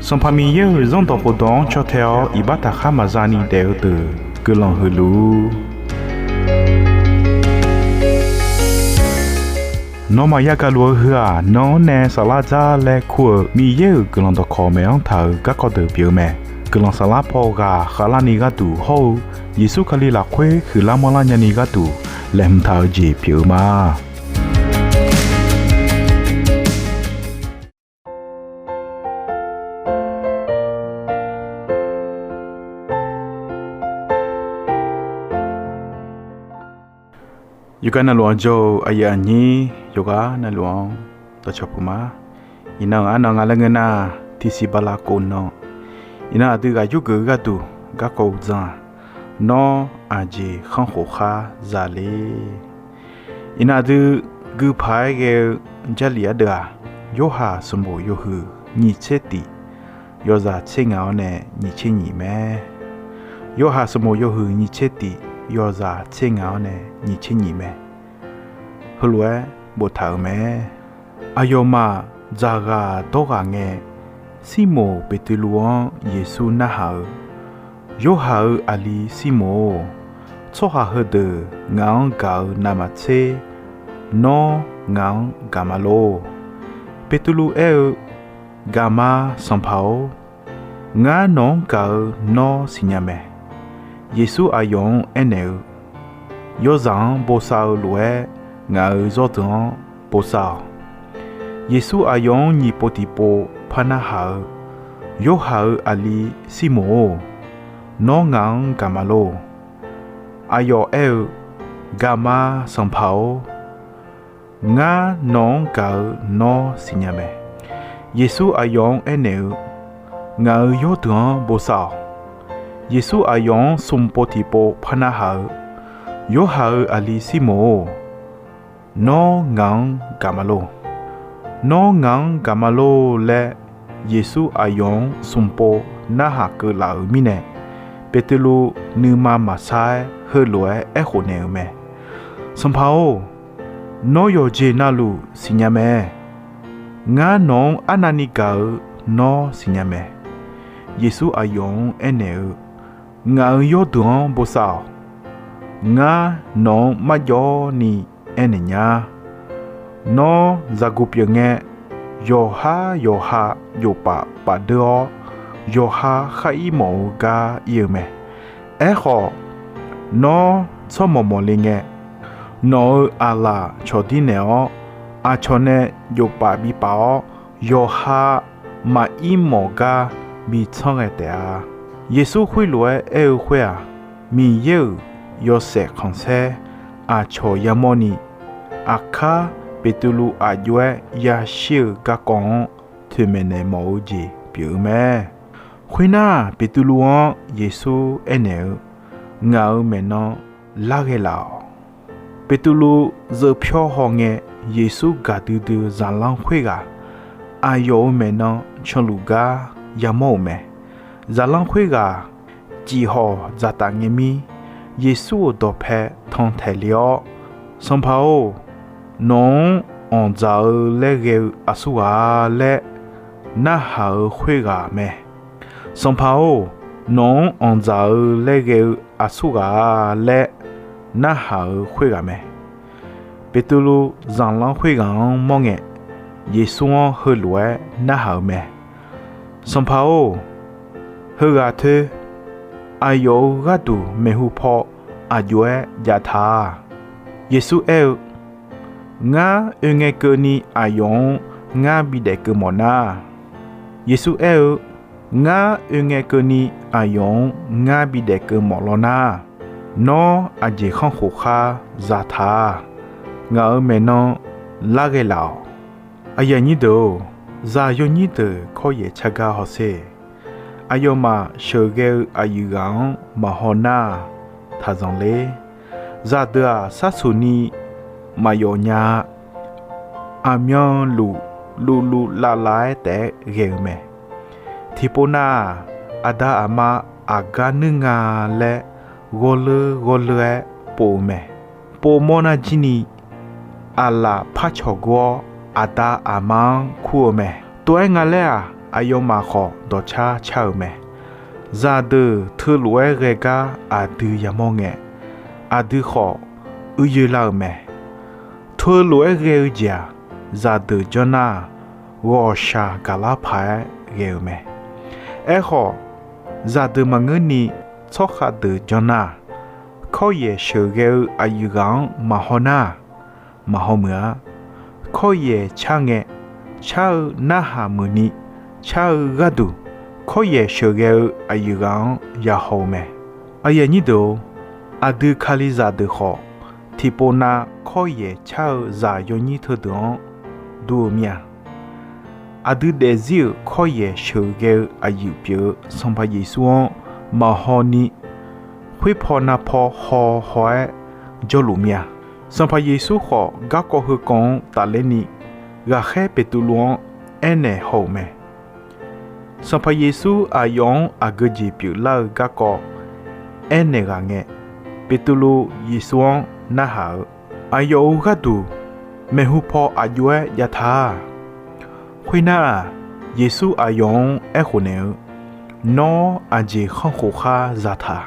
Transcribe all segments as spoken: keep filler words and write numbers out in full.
Sanqpaq Miqyaer-euq Zanrdawq khofdawq-anr caw tae-awr iqbax taqkhar maqza ni daef-eu deuq guiqlanq huiq luf-ur. Nawmaf yagaq luf-eu heu-aq, nan-anr nae saflar dzar laer kur-euq Miqyaer-euq guiqlanq dawqkawq maeq-anr taq-euq garkawv deuq pyeuf-eu mae. Guiqlanq saflar paw ghaq khavlarni gharduq hawr-eu Yeqsur Kali lafkhoer huiqlar manrlar nyani gharduq laeqhmq taq-eu jeq pyeuf-eu ma. Yawqgar navluf-anr jawr-eu aqyuif aqnyir yawqghaq navluf-anr dawqcawq puq ma. Iqnan-euq arnan nga laer ngeur nar, tiqsiq bala kof nan, iqnan aqdui ghaq yurgeuf-eu gharduq garkawv uqdzan-aq, Nawr aqjeq khanr khof khar za le. Iqnan aqdui guipaq-aer ghae-eu Jarlif ardeuv-aq, Yorhaq sanqbof yawhuiq nyiq tser tif, yawzaq tser ngaq-awr nae nyiq tser nyiq mae. Yorhaq sanqbof yawhuiq nyiq tser tif, yawzaq tser ngaq-awr nae nyiq tser nyiq mae. Heulof-aer boftaq-euq mae. Aqyawfmaf dzaqghaq dawrghaq ngae, Sirmoq Beqtuvluv-anr Yeqsur narhaq-eu, Yorhaq-euq aqli Sirmoq-or, tsawrhaq heudeuq ngaq-anr gaq-eu navmaqtser, nawr ngaq-anr gaq ma lor. Beqtuvluv aer-eu, Gaq ma, Sanqpaq-or, ngar nawq-anr gaq-eu nawr siqnya mae. Yeqsur aqyawf-anr aernaeq-eu, Yawzaq-anr bosav-eu lof-aer ngaq-euq zawrdeuq-anr bosav-awq. Yeqsur aqyawf-anr nyiq pov tiqpov par narhaq-eu, Yorhaq-euq aqli Sirmoq-or, nawr ngaq-anr gaq ma lor. Aqyawf aer-eu, Gaq ma, Sanqpaq-or, ngar nawq-anr gaq-eu nawr siqnya mae. Yeqsur aqyawf-anr aernaeq-eu, Ngaq-euq yawrdeuq-anr bosav-awq. Yeqsur aqyawf-anr smq pov tiqpov par narhaq-eu, Yorhaq-euq aqli Sirmoq-or, nawr ngaq-anr gaq ma lor. Nawr ngaq-anr gaq ma lor laer Yeqsur aqyawf-anr smq pov narhaq keuv laf-euq mirnae, Beqtuvluv nuima maqsar-aer heulof-aer aerkhof naeq-euq mae. Sanqpaq-or, nawr yawqjeq navluf siqnya mae. Ngar nawq-anr arnavni gaq-eu nawr siqnya mae. Yeqsur aqyawf-anr aernaeq-eu, Ngaq-euq yawrdeuq-anr bosav-awq. Ngar nawq-anr marjawv ni aernaeq nya. Nawr zaqguq pyeuf ngae, yawqhar yawqha jofpaf pafdeur-awr, yawqha khar ir mawf-eu gar ir-eu mae. Aerkhawf, nawr tsawrmawq mawqle ngae, nawq-euq aqlaf cawqdir naeq-awr, aqcawq nae jofpaf bipaf-awr, yawqha maqir mawf gar bi tsanr ghae taef-a. Yeqsur khoerlof-aer aer-eu khoer-aq, Miqyaer-euq yawshaef khanqsaer aqcawq yamawrni, aqkar Beqtuvluv aqjox-aer yashir-eu garkawv-anr toeqmaeq naeq mawf-eu jeq pyeuf-eu mae. Khoernar, Beqtuvluv-anr Yeqsur aernaeq-eu, Ngaq-euq maeqnan larghae laf-awq. Beqtuvluv zeuv pyawr hawngae, Yeqsur gaqdui dui-eu zaqlanr khoerghaq aqyawf-euq maeqnan canluf gar yamawr-euq mae. Zaqlanr khoerghaq cifhawq dzaqtaf ngae mir, Yeqsur-euq dawqpae tan taeq le-awr, Sanqpaq-or, nawq-anr anqdzaq-eu laer ghae-eu aqsur ghaq-a laer narhaq-eu khoerghaq mae. Sanqpaq-or, nawq-anr anqdzaq-eu laer ghae-eu aqsur ghaq-a laer narhaq-eu khoerghaq mae. Beqtuvluv zaqlanr khoerghaq-anr mawr ngae, Yeqsur-anr heulof-aer narhaq-eu mae. Sanqpaq-or, heughaq toer aqyawf-euq gharduq maeqhu paw aqjox-aer jaftaq-a. Yeqsur aer-eu, Ngar oe ngae keuvni aqyawf-anr ngar bidaef keuv mawf nar, Yeqsur aer-eu, Ngar oe ngae keuvni aqyawf-anr ngar bidaef keuv mawf lawr nar, nawr aqjeq khanr khof khar zataq-a. Ngaq-euq maeqnan larghae laf-awq. Aqyuif aqnyir deuq-or, zaq yawnyir deuq kawryaef cagar hawsher. Aqyawfmaf sheuqghae-eu aqyuif ghaq-anr maqhaw nar-aq, taq zanqler. Zaqdeuq-aq, sharsuq ni maqyawf nya-a. Aqmyanluf luvluv lavlav-aer taef-aer ghae-eu mae. Tiqpov nav-aq, aqda aqma aqgar nuir nga laer ghawrleur ghawrleur-aer pov-eu mae. Povmawr nar jir ni, aqlaf par cawq gor-awr aqda aqma-anr kur-eu mae. Tov-aer nga laer-aq, aqyawfmaf khawf dawqcar car-euq mae. Zaqdeuq teulof-aer ghae gar aqdui yamawr ngae, aqdui khawf uiyoe lar-euq mae. Teulof-aer ghae-eu jeq-aq, zaqdeuq janr nar-aq, ghawqshaq gaqlar paq-aer ghae-euq mae. Aerkhawf, zaqdeuq maqngeurni tsawrkhav deuq janr nar-aq, kawryaeq sheuqghae-eu aqyuif ghaq-anr maqhaw nar-aq, maqhaw meuq-ar. Kawryaeq car ngae, car-eu narhaq meuq ni, car-eu gharduq, kawryaeq sheuqghae-eu aqyuif ghaq-anr yahaw-eu mae. Aqyuif aqnyir deuq-or, aqdui Kalizaq deuq khawf, tiqpov nav kawryaeq car-eu zaq yawnyir teudeuq-anr dur-eu mir-a. Aqdui daefzir-euq kawryaeq sheuqghae-eu aqyuif pyeuf-eu Sanqpaq Yeqsur-anr maqhaw ni, khoerpaw navpaw haw haw-aer jawrluf mir-a. Sanqpaq Yeqsur khawf, garkawv heukawv-anr tafler ni, ghaqkhaer Beqtuvluv-anr aernaeq haw-euq mae. Sanqpaq Yeqsur aqyawf-anr aqgeu jeq pyeuflar-eu garkawv aernaeq ghaq ngae, Beqtuvluv Yeqsur-anr narhaq-eu, Aqyawf-euq gharduq maeqhu paw aqjox-aer jav ta-a? Khoernar-aq, Yeqsur aqyawf-anr aerkhof naeq-eu, Nawr aqjeq khanr khof khar za taq.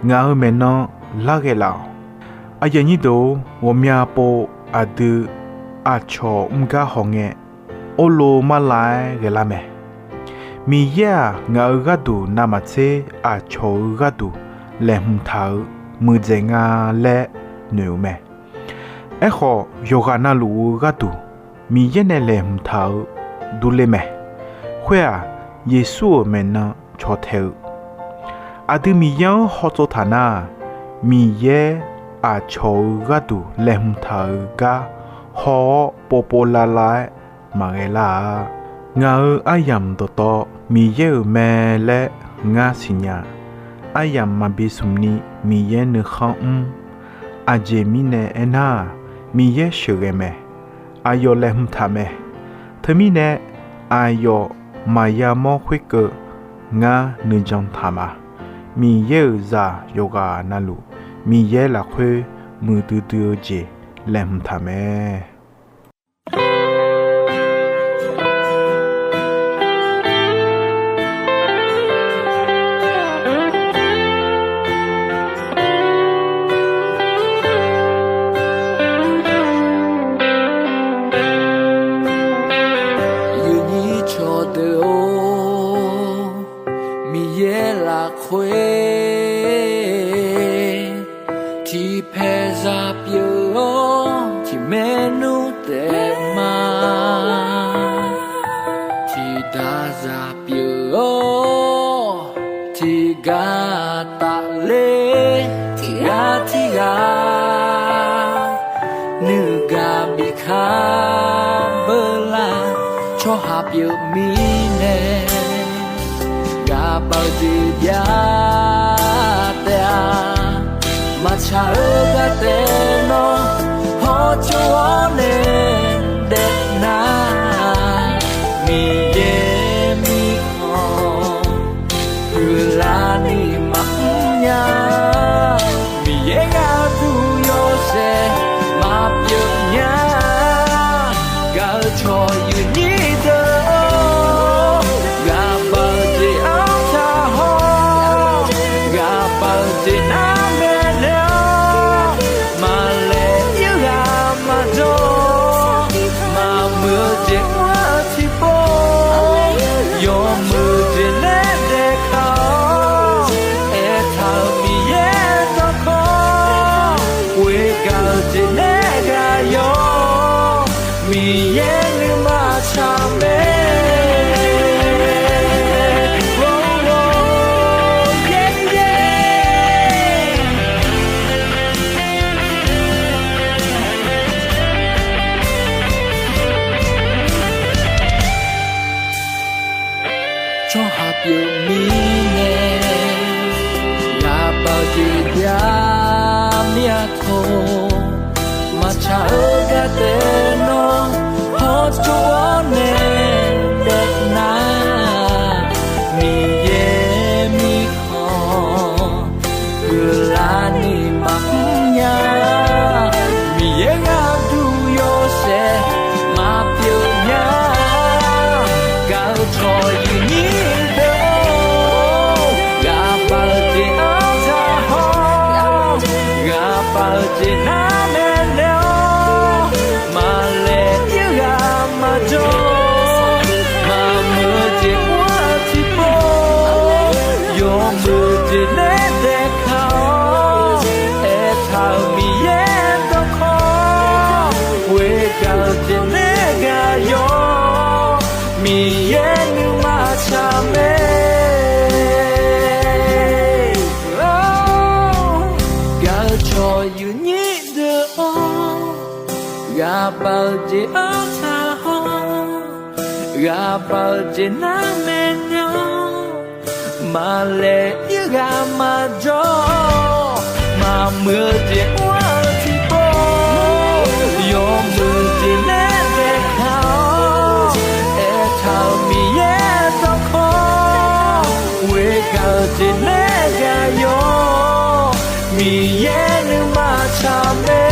Ngaq-euq maeqnan lar ghae laf-awq. Aqyuif aqnyir deuq-or, ghawqmya pov aqdui aqcawq mr gar hawngae, orlov mar lav-aer ghaelar mae. Miqyaer-aq, ngaq-euq gharduq navmaqtser aqcawq-euq gharduq laeqhmq taq-euq muiqdzaeq nga laer noeq-eu mae. Aerkhawf, yawqghaq navluf-eu gharduq Miqyaer nae laeqhmq taq-eu durler mae. Khoer-aq, Yeqsur-euq maeqnan cawq taeq-eu, aqdui Miqyaer-anr hawtsov taq nar-aq, Miqyaer aqcawq-euq gharduq laeqhmq taq-euq gar haw-awr, povpov lavlav-aer maqghae lar-a. Ngaq-euq aryamq dawqtawv Miqyaer-euq mae laer ngar siqnya. Aryamq maqbi smq ni Miqyaer nuikhanr mr. Aqjeq mirnae aernar-aq, Miqyaer sheuqghae mae. Aqyawf laeqhmq taq mae. Teumirnae, aqyawf maqya mawr khoerkeuv ngar nuijan taq ma. Miqyaer-euq zaq yawqghaq navluf, Miqyaer lafkhoer muiqdui dui-eu jeq laeqhmq taq mae. Yawnyir cawqdeuq-or, Miqyaer lafkhoer tiqpaeq zaq pyeuf-awr, tiqmaer nmr taef ma. Tiqdaq zaq pyeuf-awr, tiqgar tafler, tiqghaq tiqghaq nuigaq bikar beular. Tsawrhaq pyeuf mirnae, ghaqbav-eu jeq byav taef-a. Maqtsaq-eu gar taef nawr, hawtsov-awr nae daef nar, Miqyaer mirkhanq huiqlar ni maqmr nya. Miqyaer gharduq yawshaef maqpyeuf nya. Gaq-eu cawq yawnyir deuq-or, ghaqbav-eu jeq-anr taq haw, ghaqbav-eu jeq nar maeqnaeq-awr, maqlaeq ir ghaq maqjawr, maqmuiq-eu jeq mr-eu tiqpov, yawmuiq jeq nae daef kaq-awr, aertaq-euq Miqyaer dawrkawr, ghoegaq-eu jeq nae ghaq yawr, Miqyaer nuima tsaq mae. Tsawrhaq pyeuf mirnae, ghaqbav-eu jeq byav mir-a tawq. Maqtsaq-eu gar taef nawr, hawtsov-awr nae daef nar, Miqyaer mirkhanq huiqlar ni maqmr nya. Miqyaer gharduq yawshaef maqpyeuf nya. Gaq-eu cawq Ghaqbaq-eu jeq-anr taq hawr, ghaqbaq-eu jeq nar maeqnan, maqlaeq-ir ghaq maqjawr-awr, maqmuiq-eu jeq mr-eu tiqpov, yawmuiq jeq nae daeqkaq-awr, aertaq-euq Miqyaer dawrkawr, ghoegaq-eu jeq nae ghaq yawr, Miqyaer nuima tsaq mae.